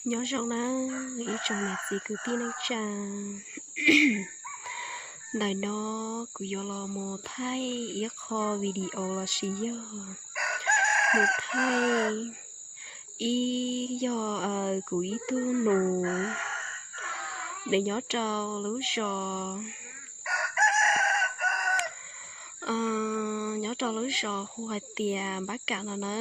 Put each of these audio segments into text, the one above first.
Nyob zoo na ib tsoom niam txiv kwv tij neej tsa. Ntawm no kuv yuav los mus thaij ib qho video los sis yog mus thaij ib yog kuv ib tug nus, nws nyob rau lub zos, nyob rau lub zos hu hais tias Npab Kam no na.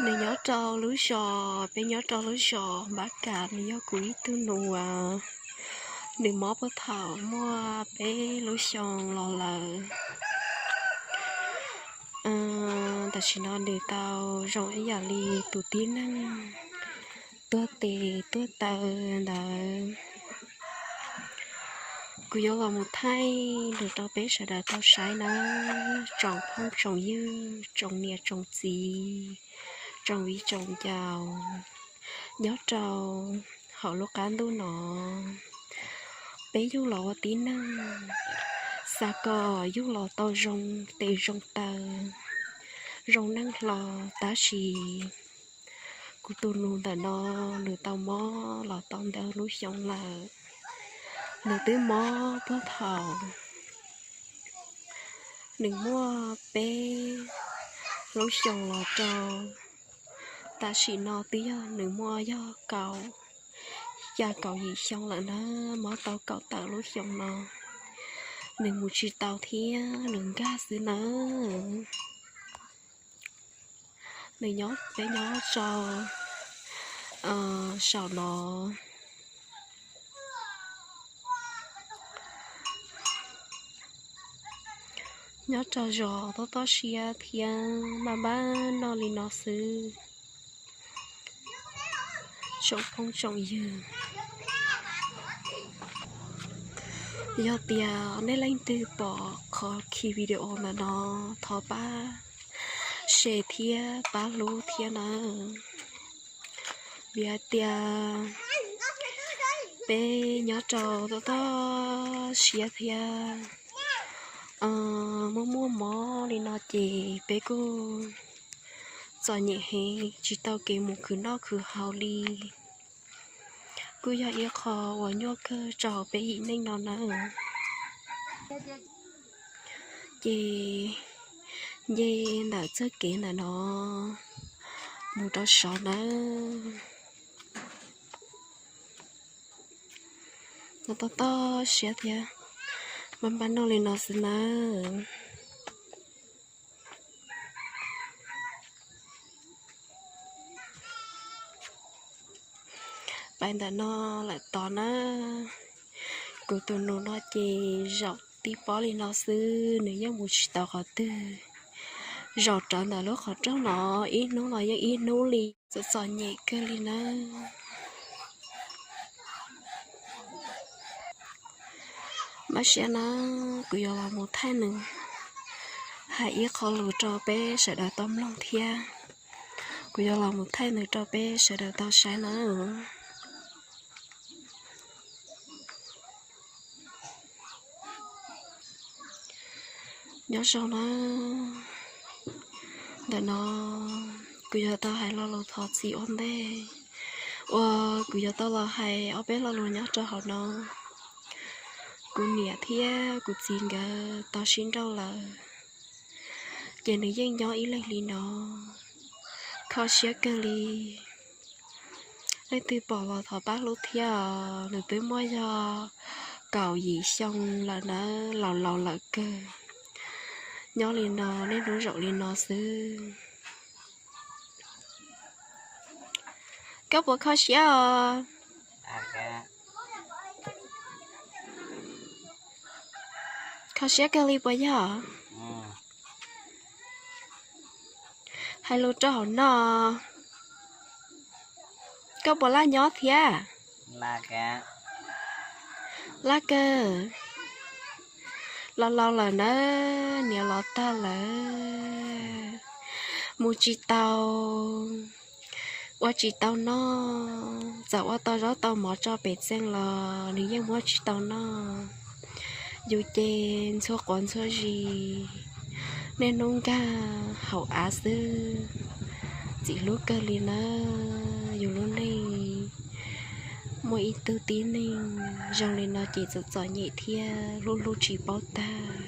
Nws nyob rau lub zos, peb nyob rau lub zos Npab Kam, nws yog kuv ib tug nus uas nws mob puag thaum muaj peb lub xyoo los lawm. Tam sim no nws tau zoo ib yam li tus tib neeg tuag tes tuag taw ntawd. Kuv yuav los mus thaij nws rau peb sawv daws tau saib na, tsoom phooj tsoom ywg, tsoom niam tsoom txiv, tsoom viv tsoom ncaus nyob rau hauv lub qab ntuj no. Peb yug los ua tib neeg, xav kom yug los tau zoo tes zoo taw, zoo neej hlo, tab sis kuv tus nus ntawm no nws tau mob los tau ntau lub xyoo lawm. Nws twb mob puag thaum nws muaj peb lub xyoo los rau tam sim no twb yog nws muaj yog kaum, xya kaum yim xyoo lawm na, mob tau kaum tawm lub xyoo no. Nws mus tsis tau thiab nws nkag xwb nawb. Nws nyob, peb nyob rau saum no, nyob rau zos tob tob siab thiab npaj npaj noj li no xwb. Tsoom phooj tsoom ywg, yog tias nej leej twg pom qhov khi video ntawm no, thov pab share thiab pab hlub thiab nawb. Vim hais tias peb nyob rau tob tob siab thiab muaj muaj mob li no ces peb kuj txom nyem heev, tsis tau kev mus khwv noj khwv haus li. Kuj yog ib qho uas nyuaj kawg rau peb yim neej no nawb. Ces nce ntawm txoj kev ntawm no mus rau saud nawb. No tob tob siab thiab, npaj npaj noj li no xwb nawb. Pais ntawm no lawm tod na. Kuv tus nus no ces zaum tib pob li no xwb, nws yeej mus tsis tau qhov twg. Zaum rawv ntawm lub qhov rooj no ib hnub los yeej ib hnub li, txom txom nyem kawg li nawb. Npaj siab na, kuv yuav los mus thaij nws, hais ib qho lus rau peb sawv daws tau mloog thiab. Kuv yuav los mus thaij nws rau peb sawv daws tau saib nawb. Nyob zoo na, ntawm no kuv yuav tau hais lo lus thov txim ua ntej uas kuv yuav tau los hais ob peb lo lus nyob rau hauv no. Kuv niam thiab kuv txiv nkawd tau sib nrauj lawm, ces nws yeej nyob ib leeg li no, kho siab kawg li. Leej twg pom los thov pab hlub thiab os, nws twb muaj yog kaum yim xyoo lawm na, laus laus lawm kawg. Nyob li no niaj hnub zaum li no xwb. Koj puas kho siab os? Kho siab kawg li puas yog? Hais lus rau hauv no, koj puas laj nyob thiab? Laj kawg. Laus laus lawm nawb, niam los tag lawm, mus tsis tau, ua tsis tau noj, txawm ua tau zaub tau mov tso pem txee los nws yeej muab tsis tau noj. Yus ces ntxhua quav ntxhua zis, niaj hnub nkag hauv av xwb, Txiv hlub kawg li na, yus lub neej muaj ib tug tib neeg zoo li no ces txom txom nyem thiab hlub hlub tsis paub tag.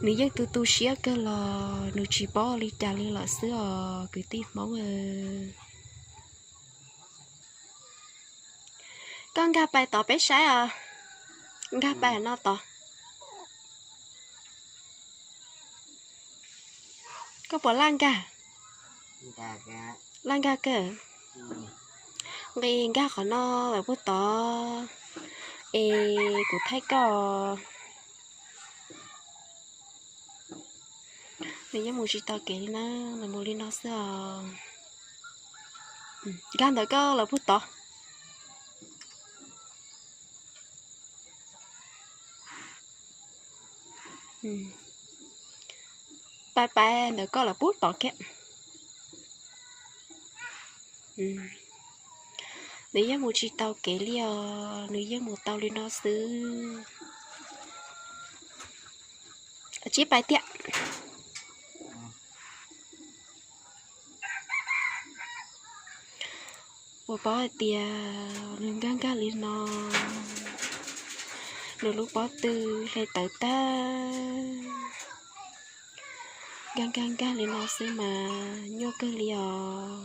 Nws yeej tu tu siab kawg los nws tsis paub li cas li lawm xwb os kwv tij Hmoob. Koj nkag pais tod peb saib os. Nkag pais no tod. Koj puas laj nkag? Laj nkag kawg. Nqis nkag qhov no lawm puag tod es kuv thaij koj. Nws yeej mus tsis tau kev li na, nws mus li no xwb os. Nkag ntawm koj lawm puag tod. Pais pais ntawm koj lawm puag tod kiag. Nws yeej mus tsis tau kev li os, nws yeej mus tau li no xwb. Tsib pais tiag. Puas paub hais tias nws nkag nkag li no, nws lub pob tw hle tawv tag. Nkag nkag nkag li no xwb mas nyuaj kawg li os.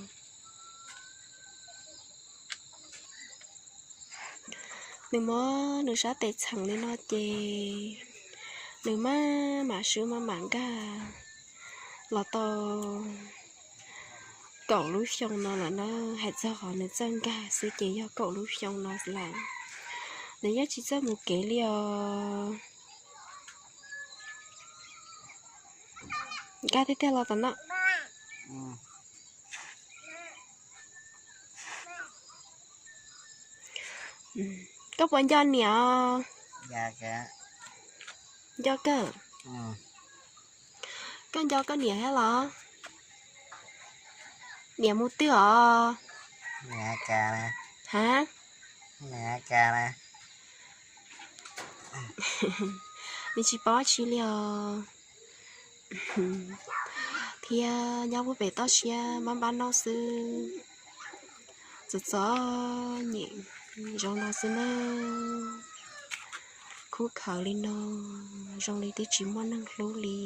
Nws muab nws sab tes txheem li no ces nws maj mam swb maj mam nkag los tau kaum lub xyoo no lawm na. Hais txog qhov nws txawj nkag xwb ces yog kaum lub xyoo no lawm. Nws yeej tsis txawj mus kev li os. Nkag tiag tiag los tom no. Koj puas nco niam os? Nco kawg. Koj nco koj niam thiab los? Niam mus twg os? Ha? Nws tsis paub tsi li os. Thiab nyob puag pem toj siab npab npab noj xwb. Txom txom nyem zoo no xwb na. Khub khawv li no zoo li twb tsis muaj neeg hlub li.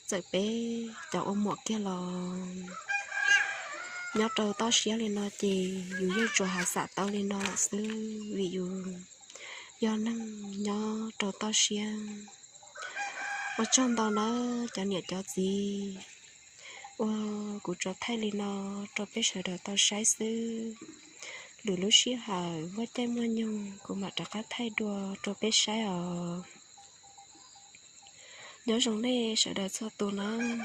Txawm peb cov ua muam kiag los nyob rau toj siab li no ces yus yeej tsuas hais xam tau li no lawm xwb vim yus yog neeg nyob rau toj siab. Ua tsaug ntau nawb cov niam cov txiv, uas kuv tsuas thaij li no rau peb sawv daws tau saib xwb. Lwm lub sij hawm muaj caij muaj nyoog kuv mam rov qab thaij dua rau peb saib os. Nyob zoo nej sawv daws txhua tus nawb.